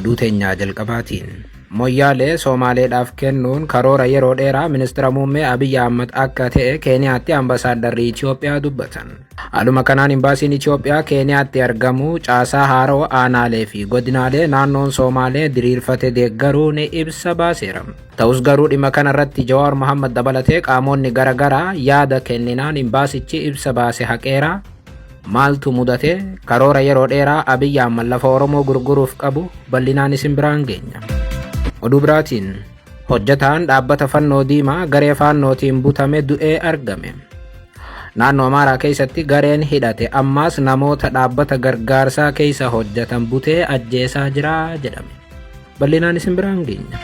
Oduu teenyaa jalqabaatiin. Moyyaalee Soomaaleedhaaf kennuun karoora yeroo dheeraa Ministira Muummee Abiyyi Ahmad akka ta'e Keeniyaatti Ambasaaddarri Itoophiyaa dubbatan. Haaluma kanaan Imbaasiin Itoophiyaa Keeniyaatti argamu caasaa haarawa aanaalee fi godinaalee naannoon Soomaalee diriirfate deeggaruun ibsa baaseera. Ta'us garuu dhimma kana irratti Jawaar Mohammad dabalatee qaamonni gara garaa yaada kenninaan imbaasichi ibsa baase haqeera. Maaltu mudate? Karoora yeroo dheeraa Abiy Ahmad lafa Oromoo gurguruuf qabu bal'inaan isin biraan geenya. Oduu biraatiin hojjetaan dhaabbata Fannoo Diimaa garee Faannootiin butame du'ee argame. Naannoo Amaaraa keessatti gareen hidhate ammaas namoota dhaabbata gargaarsaa keessa hojjetan butee ajjeesaa jira jedhame. Bal'inaan isin biraan geenya.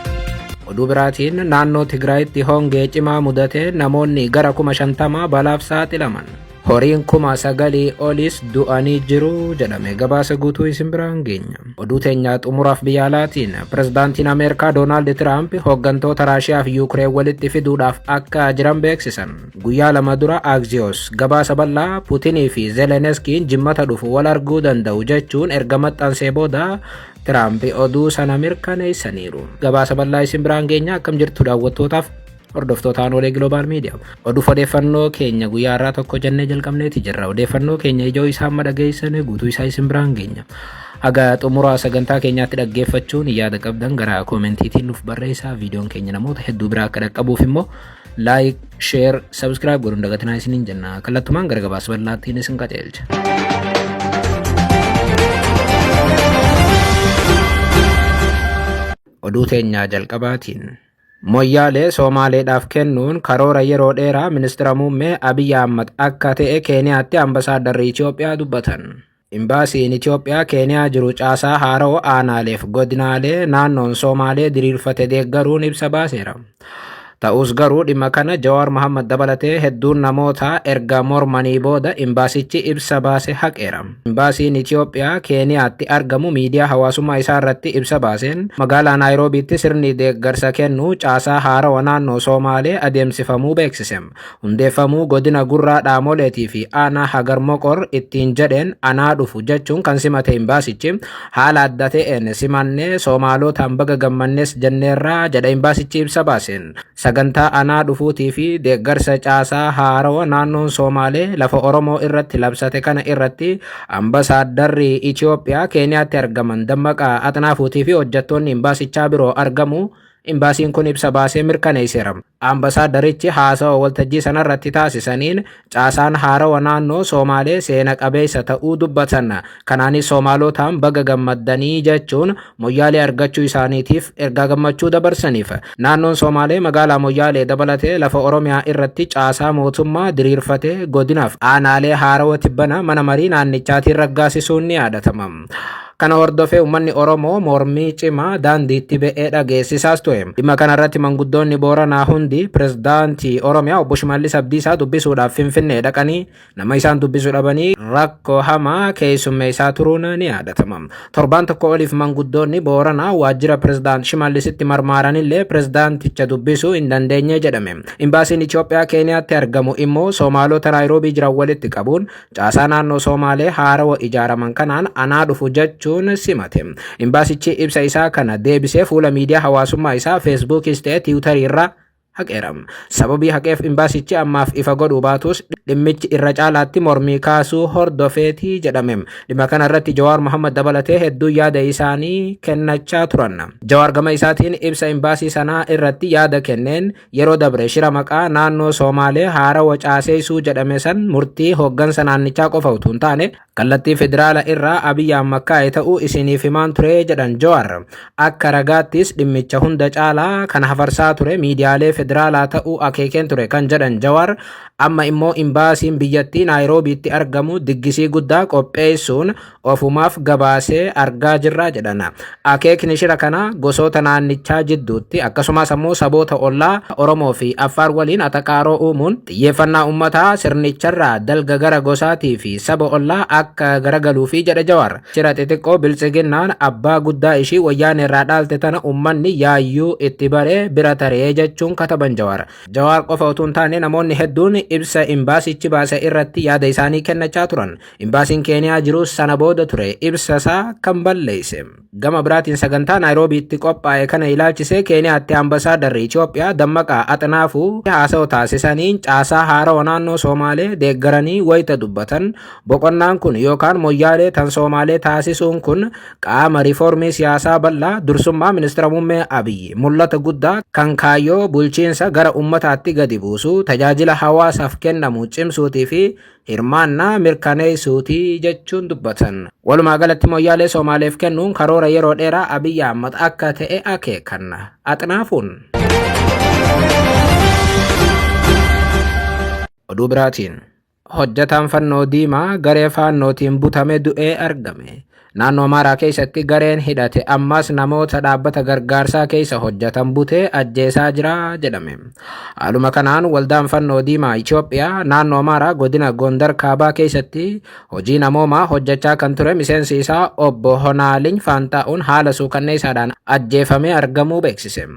Oduu biraatiin naannoo Tigraayitti hongee cimaa mudate namoonni gara 50,000 balaaf saaxilaman. Horiin 9,000 olis du'anii jiru jedhame. Gabaasa guutuu isin biraan geenya. Oduu teenyaa xumuraaf biyya alaatiin pirezidaantiin Ameerikaa Doonaald Tiraamp hooggantoota Raashiyaa fi Yuukireen walitti fiduudhaaf akka jiran beeksisan. Guyyaa 2 dura Axios gabaasa bal'aa Putinii fi Zeleneskiin jimmata dhufu wal arguu danda'u jechuun erga maxxansee booda Tiraamp oduu sana mirkaneessaniiru. Gabaasa bal'aa isin biraan geenya akkam jirtu daawwattootaaf hordoftoota Aanolee Global Media. Oduuf odeeffannoo keenya guyyaa har'aa tokko jennee jalqabneeti jirra. Odeeffannoo keenya ijoo isaa amma dhageessane guutuu isaa isin biraan geenya. Haga xumura sagantaa keenyaatti dhaggeeffachuun yaada qabdan gara koomentiitiin nuuf barreessaa. Viidiyoon keenya namoota hedduu biraa akka dhaqqabuuf immoo like, share, subscribe godhuun dagatinaa isiniin jenna. Kallattumaan gara gabaasa bal'aattiin isin qajeelcha. Oduu teenyaa jalqabaatiin. Moyyaalee Soomaaleedhaaf kennuun karoora yeroo dheeraa Ministira Muummee Abiy Ahmad akka ta'e Keeniyaatti Ambasaaddarri Itoophiyaa dubbatan. Imbaasiin Itoophiyaa Keeniyaa jiru caasaa haarawa aanaaleef godinaalee naannoon Soomaalee diriirfate deeggaruun ibsa baaseera. Ta'us garuu dhimma kana Jawaar Mohammad dabalatee hedduun namootaa erga mormanii booda imbaasichi ibsa baase haqeera. Imbaasiin Itoophiyaa Keeniyaatti argamu miidiyaa hawaasummaa isaa irratti ibsa baaseen magaalaa Naayiroobiitti sirni deeggarsa kennuu caasaa haarawa naannoo Soomaalee adeemsifamuu beeksise. Hundeeffamuu godina Gurraa Dhaamoleetii fi aanaa Hagar Moqor ittiin jedheen anaa dhufu jechuun kan simate imbaasichi, haala adda ta'een simannee Soomaalootaan baga gammannes jenneerra jedha imbaasichi ibsa baaseen. Sagantaa anaa dhufuutii fi deeggarsa caasaa haarawa naannoon Soomaalee lafa Oromoo irratti labsate kana irratti Ambasaaddarri Itoophiyaa Keeniyaatti argaman Dammaqaa Axnaafuutii fi hojjettoonni imbaasichaa biroo argamuu Imbaasiin kun ibsa baasee mirkaneesseera. Ambasaaddarichi haasawa waltajjii sanarratti taasisaniin caasaan haarawa naannoo Soomaalee seena qabeessa ta'uu dubbatan. Kanaanis Soomaalotaan baga gammaddanii jechuun Moyyaalee argachuu isaaniitiif ergaa gammachuu dabarsaniif. Naannoon Soomaalee magaalaa Moyyaalee dabalatee lafa Oromiyaa irratti caasaa mootummaa diriirfatee godinaaf aanaalee haarawa tibbana mana marii naannichaatiin raggaasisuun ni yaadatama. Kana hordofee uummanni Oromoo mormii cimaa daandiitti ba'ee dhageessisaas ture. Dhimma kana irratti manguddoonni Booranaa hundi pirezidaantii Oromiyaa obbo Shimallis Abdiisaa dubbisuudhaaf Finfinnee dhaqanii nama isaan dubbisu dhabanii rakkoo hamaa keessummeessaa turuun ni yaadatama. Torbaan tokko oliif manguddoonni Booranaa waajjira pirezidaant Shimallisitti marmaaranillee pirezidaanticha dubbisuu hin dandeenye jedhame. Imbaasiin Itoophiyaa Keeniyaatti argamu immoo Soomaalota Naayiroobii jiran walitti qabuun Caasaa naannoo Soomaalee haarawa ijaaraman kanaan anaa dhufu jechuun simate. Imbaasichi ibsa isaa kana deebisee fuula miidiyaa hawaasummaa isaa Feesbuukis ta'e Tiwutarii irraa haqeera. Sababii haqeef imbaasichi ammaaf ifa godhuu baatus dhimmichi irra caalaatti mormii kaasuu hordofeeti jedhame. Dhimma kana irratti Jawaar Mohammad dabalatee hedduun yaada isaanii kennachaa turan. Jawaar gama isaatiin ibsa imbaasii sanaa irratti yaada kenneen Yeroo dabre shira maqaa naannoo Soomaalee haarawa caaseessuu jedhame san murtii hooggansa naannichaa qofa utuu hin taane kallattii federaala irraa Abiy Ahmad kaa'e ta'uu isiniif himaan ture jedhan Jawaar. Akka ragaattis dhimmicha hunda caalaa kan hafarsaa ture miidiyaalee federaalaa ta'uu akeekeen ture kan jedhan Jawaar amma immoo imbaasiin biyyattii Naayiroobiitti argamu diggisii guddaa qopheessuun ofumaaf gabaasee argaa jirra jedhan. Akeekni shira kanaa gosoota naannichaa jidduutti akkasumas ammoo saboota ollaa Oromoo fi Affaar waliin atakaaroo uumuun xiyyeeffannaa uummataa sirnicharraa dalga gara gosaatii fi saba ollaa akka garagaluufi jedhe Jawaar. Shira xixiqqoo Biltsiginnaan abbaa guddaa ishii Wayyaaneerraa dhaalte tana uummanni yaayyuu itti baree bira taree jechuun kataban Jawaar. Jawaar qofa utuu hin taane namoonni hedduun ibsa imbaasichi baase irratti yaada isaanii kennachaa turan. Imbaasiin Keeniyaa jirus sana booda ture ibsa isaa kan balleesse. Gama biraatiin sagantaa Naayiroobiitti qophaa'e kana ilaalchisee Keeniyaatti ambasaadarri Itoophiyaa Dammaqaa Axinaafuu haasawa taasisaniin caasaa haarawa naannoo Soomaalee deeggaranii wayita dubbatan boqonnaan kun yookaan Moyyaalee tan Soomaalee taasisuun kun qaama riifoormii siyaasaa bal'aa dursummaa ministira muummee Abiyyi mul'ata guddaa kan kaayyoo bulchiinsa gara ummataatti gadi buusuu tajaajila hawaasaaf kennamu cimsuutii fi hirmaannaa mirkaneessuuti jechuun dubbatan. Walumaa galatti Moyyaalee Soomaaleef kennuun karoora yeroo dheeraa Abiyyi Ahmad akka ta'e akeekan. Axinaafuun. Oduu biraatiin. Hojjataan fannoo diimaa garee faannootiin butame du'ee argame. Naannoo Amaaraa keessatti gareen hidhate ammas namoota dhaabbata gargaarsaa keessa hojjatan butee ajjeesaa jira jedhame. Haaluma kanaan waldaan fannoo diimaa Itoophiyaa naannoo Amaaraa godina Gondar Kaabaa keessatti hojii namoomaa hojjachaa kan ture miseensi isaa obbo Honaaliny Faantaa'uun haala suukanneessaadhaan ajjeefamee argamuu beeksise.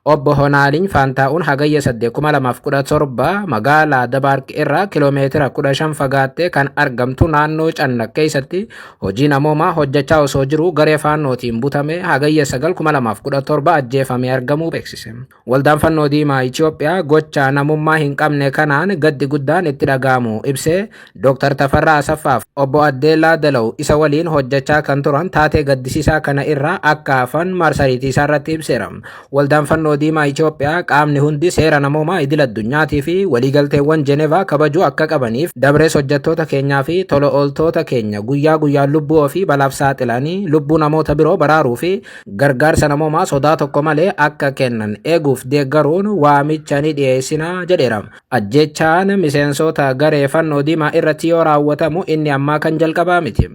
Obbo Honaaliny Faantaa'uun Hagayya 8, 2017 magaalaa Dabaarq irraa kiloomeetira 15 fagaattee kan argamtu naannoo Cannaq keessatti hojii namoomaa hojjachaa osoo jiruu garee faannootiin butamee Hagayya 9, 2017 ajjeefamee argamuu beeksise. Waldaan Fannoo Diimaa Itoophiyaa gocha namummaa hin qabne kanaan gaddi guddaan itti dhaga'amu ibsee Dr. Tafarraa Asaffaaf obbo Addeellaa Dalaw isa waliin hojjechaa kan turan taatee gaddisiisaa kana irraa akka hafan marsariitii isaarratti ibseera. Waldaan Fannoo Diimaa Itoophiyaa qaamni hundi seera namoomaa idil addunyaatii fi waliigalteewwan Jenevaa kabajuu akka qabaniif dabrees hojjettoota keenyaa fi tola ooltoota keenya guyyaa guyyaan lubbuu ofii balaaf saaxilanii lubbuu namoota biroo baraaruu fi gargaarsa namoomaa sodaa tokko malee akka kennan eeguuf deeggaruun waamicha ni dhiyeessina jedheera. Ajjeechaan miseensota garee fannoo diimaa irratti yoo raawwatamu inni ammaa kan jalqabaa miti.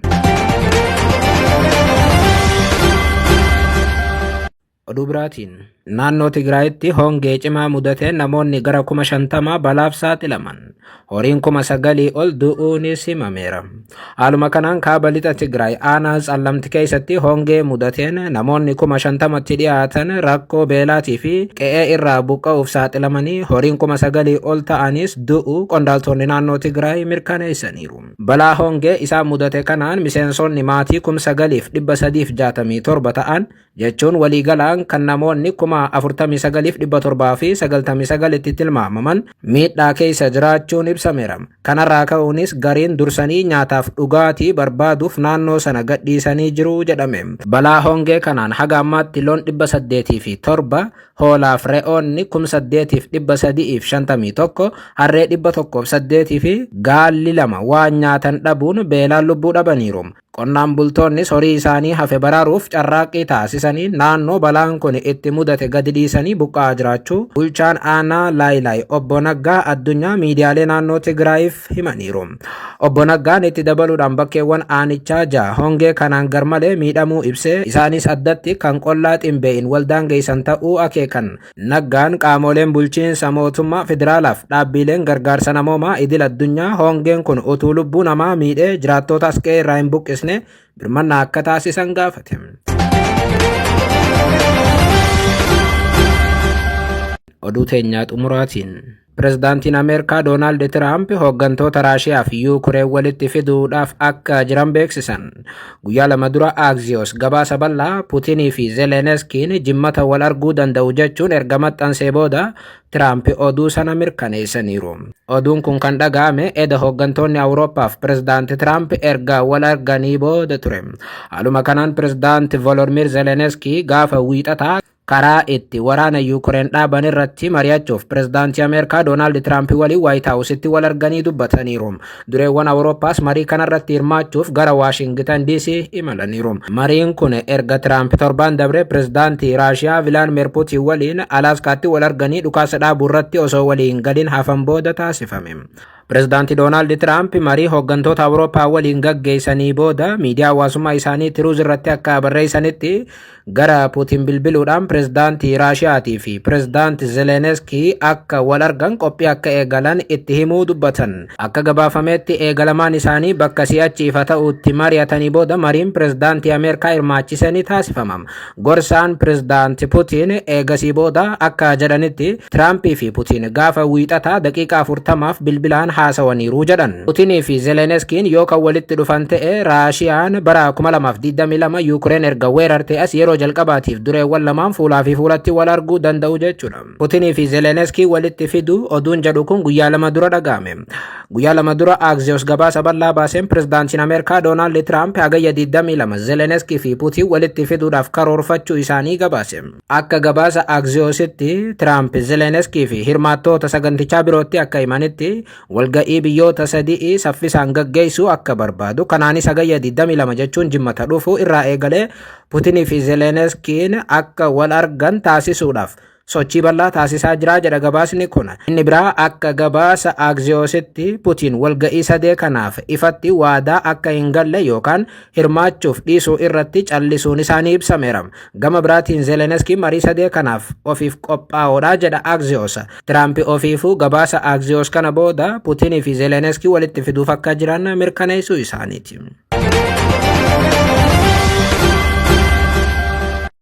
Oduu biraatiin naannoo Tigraayitti hongee cimaa mudateen namoonni gara 50,000 balaaf saaxilaman. Horiin 9,000 ol du'uunis himameera. Haaluma kanaan kaaba lixa Tigraay aanaa Tsallamti keessatti hongee mudateen namoonni 50,000tti dhiyaatan rakkoo beelaatii fi qe'ee irraa buqqa'uuf saaxilamanii horiin 9,000 ol ta'anis du'uu qondaaltonni naannoo Tigraay mirkaneessaniiru. Balaa hongee isaan mudate kanaan miseensonni maatii 9,367 ta'an jechuun waliigalaan kan namoonni 49,799 tti tilmaamaman miidhaa keessa jiraachuun ibsameera. Kanarraa ka'uunis gariin dursanii nyaataaf dhugaatii barbaaduuf naannoo sana gadhiisanii jiru jedhame. Balaa hongee kanaan haga ammaatti loon 807, hoolaaf re'oonni 8,351, harree 108 fi gaalli 2 waan nyaatan dhabuun beelaan lubbuu dhabaniiru. Qonnaan bultoonnis horii isaanii hafe baraaruuf carraaqqii taasisaniin naannoo balaan kun itti mudate gadi dhiisanii buqqa'aa jiraachuu bulchaan aanaa Laayilaay obbo Naggaa Addunyaa miidiyaalee naannoo Tigraayiif himaniiru. Obbo Naggaan itti dabaluudhaan bakkeewwan aanichaa ja'a hongee kanaan garmalee miidhamuu ibsee isaanis addatti kan qollaa Ximbee'in waldaangeessan ta'uu akeekan. Naggaan qaamoleen bulchiinsa mootummaa federaalaaf dhaabbiileen gargaarsa namoomaa idil addunyaa hongeen kun utuu lubbuu namaa miidhee jiraattootaas qe'ee irraa hin buqqisne birmannaa akka taasisan gaafate. Oduu teenyaa xumuraatiin. Pirezidaantiin Ameerikaa Doonaald Tiraamp hooggantoota Raashiyaa fi Yuukureen walitti fiduudhaaf akka jiran beeksisan. Guyyaa lama dura Axios gabaasa bal'aa Putinii fi Zeleniskiin jimmata wal arguu danda'u jechuun erga maxxansee booda Tiraamp oduu sana mirkaneessaniiru. Oduun kun kan dhaga'ame eda hooggantoonni Awurooppaaf Pirezidaanti Tiraamp erga wal arganii booda ture. Haaluma kanaan Pirezidaanti Volodymyr Zeleniskii gaafa wiixataa karaa itti waraana Yuukureen dhaaban irratti mari'achuuf pirezidaantii Ameerikaa Doonaald Tiraamp waliin Waayit Haawusitti wal arganii dubbataniiru. Dureewwan Awurooppaas marii kanarratti hirmaachuuf gara Waashingitan DC imalaniiru. Mariin kun erga Tiraamp torbaan dabre pirezidaantii Raashiyaa Vilaadimir Putiin waliin Alaaskaatti wal arganii dhukaasa dhaabuu irratti osoo waliin galin hafan booda taasifame. Pirezidaanti Doonaald Tiraamp marii hooggantoota Awurooppaa waliin gaggeessanii booda miidiyaa hawaasummaa isaanii Tiruuz irratti akka barreessanitti gara Puutiin bilbiluudhaan pirezidaantii Raashiyaatii fi pirezidaanti Zeleniskii akka wal argan qophii akka eegalan itti himuu dubbatan. Akka gabaafametti eegalamaan isaanii bakka si'achi ifa ta'utti mari'atanii booda mariin pirezidaantii Ameerikaa hirmaachise ni taasifama. Gorsaan pirezidaanti Putiin eegasii booda akka jedhanitti Tiraampii fi Putiin gaafa wiixataa daqiiqaa 40f bilbilaan haasawaniiru jedhan. Putinii fi Zeleniskiin yoo kan walitti dhufan ta'e, Raashiyaan bara 2022 Yuukireen erga weerarte as yeroo jalqabaatiif dureewwan lamaan fuulaa fi fuulatti wal arguu danda'u jechuudha. Putinii fi Zeleniskii walitti fidu oduun jedhu kun guyyaa 2 dura dhaga'ame. Guyyaa 2 dura Axios gabaasa bal'aa baaseen pirezidaantiin Ameerikaa Doonaald Tiraamp Hagayya 22 Zeleniskii fi Putin walitti fiduudhaaf karoorfachuu isaanii gabaase. Akka gabaasa Axiositti, Tiraamp Zeleniskii fi hirmaattoota sagantichaa birootti akka himanitti, walga'ii biyyoota sadii saffisaan gaggeessuu akka barbaadu, kanaanis Hagayya 22 jechuun Jimmata dhufu irraa eegalee Putinii fi Zeleniskiin akka wal argan taasisuudhaaf sochii bal'aa taasisaa jira jedha gabaasni kun. Inni biraa, akka gabaasa Axiositti, Putin walga'ii sadee kanaaf ifatti waadaa akka hin galle yookaan hirmaachuuf dhiisuu irratti callisuun isaanii ibsameera. Gama biraatiin Zeleniskiin marii sadee kanaaf ofiif qophaa'oodha jedha Axios. Tiraamp ofiifuu gabaasa Axios kana booda Putinii fi Zeleniskii walitti fiduuf akka jiran mirkaneessuu isaaniiti.